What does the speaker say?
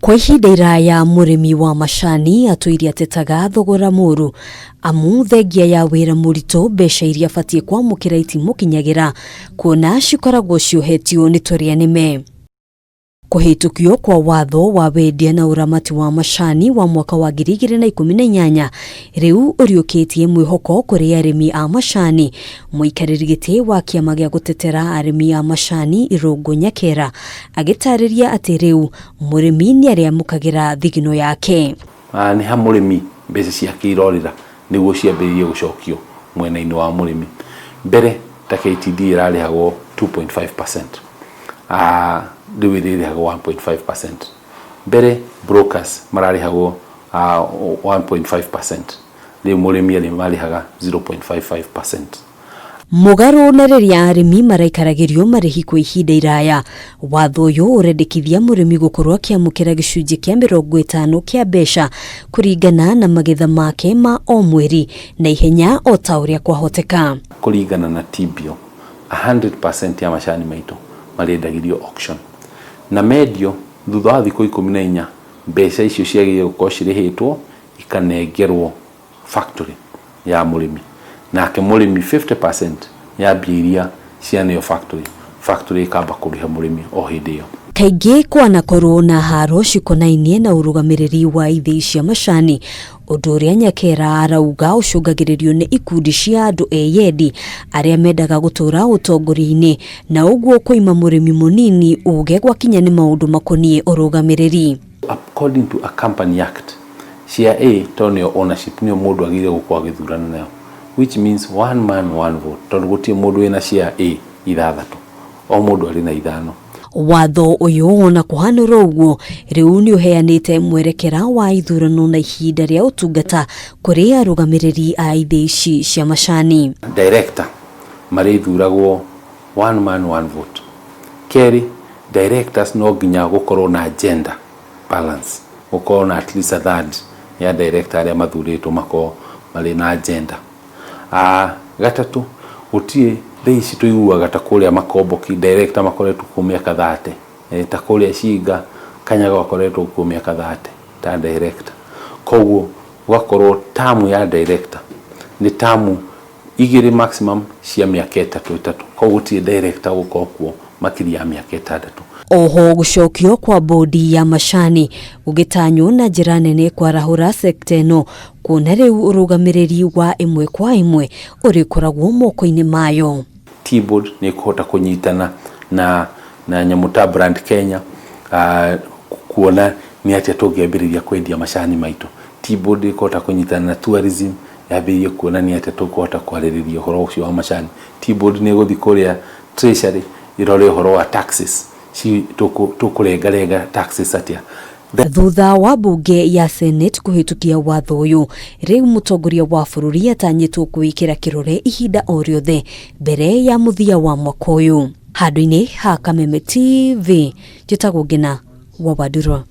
Kwa ihinda iraya mũrĩmi wa macani atũire atetaga thogora mũru amu thengia ya wĩra mũritũ mbeca iria abatiĩ kwamũkĩra itimũkinyagĩra kuona cikoragwo ciohetio nĩ tũrĩa nĩme. Kũhĩtũkio kwa watho wa wendia na ũramati wa macani wa mwaka wa 2018 rĩu ũriũkĩtie mwĩhoko kũrĩ arĩmi a macani. Mũikarĩri gĩtĩ wa kĩama gĩa gũtetera arĩmi a macani Irũngũ Nyakera agĩtarĩria atĩ rĩu mũrĩmi nĩ arĩamũkagĩra thigino yake. Nĩ ha mũrĩmi mbeca ciake irorĩra nĩguo ciambĩrĩrie gũcokio mwena-inĩ wa mũrĩmi. Mbere ta KTD ĩrarĩhagwo 2.5%, rĩu ĩrĩrĩhagwo 1.5%. Mbere brokers mararĩhagwo 1.5%, rĩu mũrĩmi arĩmarĩhaga 0.55%. Mũgarũ na rĩrĩa arĩmi maraikaragĩrio marĩhi kwa ihinda iraya, watho ũyũ ũrendekithia mũrĩmi gũkorwo akĩamũkĩra gĩcunjĩ kĩa 50 kĩa mbeca kũringana na magetha make ma o mweri na ihenya o ta ũrĩa kwahoteka. Kũringana na TBO, 100% ya macani maitũ marĩendagĩrio auction na mendio thutha wa thikũ 14 mbeca icio ciagĩrĩire gũkorwo cirĩhĩtwo ikanengerwo factory ya mũrĩmi, nake mũrĩmi 50% ya mbia iria cianeo factory, factory ĩkamba kũrĩha mũrĩmi o hĩndĩ ĩyo. Kaingĩ kwanakorwo na haro cikonainie na ũrũgamĩrĩri wa ithĩi cia macani, ũndũ ũrĩa Nyakera arauga ũcũngagĩrĩrio nĩ ikundi cia andũ eyendi arĩa mendaga gũtũra ũtongoria-inĩ na ũguo kũima mũrĩmi mũnini uge gwakinya nĩ maũndũ makoniĩ ũrũgamĩrĩri. According to a Company Act, share A tondũ nĩyo ownership nĩyo mũndũ agĩrĩire gũkorwo agĩthurana nayo, which means one man one vote, tondũ gũtirĩ mũndũ wĩna share A ithathatũ, o mũndũ arĩ na ithano. Watho ũyũ ona kũhanũra ũguo rĩu nĩ ũheanĩte mwerekera wa ithurano na ihinda rĩa ũtungata kũrĩ arũgamĩrĩri a ithĩi ici cia macani. Director marĩthuragwo one man one vote. Kerĩ, directors no nginya gũkorwo na gender balance, gũkorwo na at least a third ya director arĩa mathurĩtwo makorwo marĩ na gender. Gatatũ, gũtirĩ thaa ici tũiguaga ta kũrĩa Makomboki director makoretwo kuo mĩaka 30, ta kũrĩa Shinga Kanyago akoretwo kuo mĩaka 30 ta director. Koguo gũgakorwo term ya director nĩ term 2 maximum cia mĩaka 3 3, koguo gũtirĩ director gũkorwo kuo makĩria ya mĩaka 6. Oho gũcokio kwa bodi ya macani gũgĩtanywo na njĩra nene kwarahũra sekta ĩno kuona rĩu ũrũgamĩrĩri wa ĩmwe kwa ĩmwe ũrĩkoragwo moko-inĩ mayo. Tea Board nĩ ĩkũhota kũnyitana na nyamũ ta Brand Kenya, kuona nĩ atĩa tũngĩambĩrĩria kwendia macani maitũ. Tea Board ĩkũhota kũnyitana na tourism yambĩrĩrie kuona nĩ atĩa tũkũhota kwarĩrĩria ũhoro ũcio wa macani. Tea Board nĩ ĩgũthiĩ kũrĩa Treasury ĩrore ũhoro wa taxes, tũkũrengarenga taxes atĩa. Thutha wa mbunge ya Senate kũhĩtũkia watho ũyũ, rĩu mũtongoria wa bũrũri atanyĩtwo kwĩkĩra kĩrore ihinda o rĩothe mbere ya mũthia wa mwaka ũyũ. Handũ-inĩ ha Kameme TV, njĩtagwo Ngina wa Wandurwa.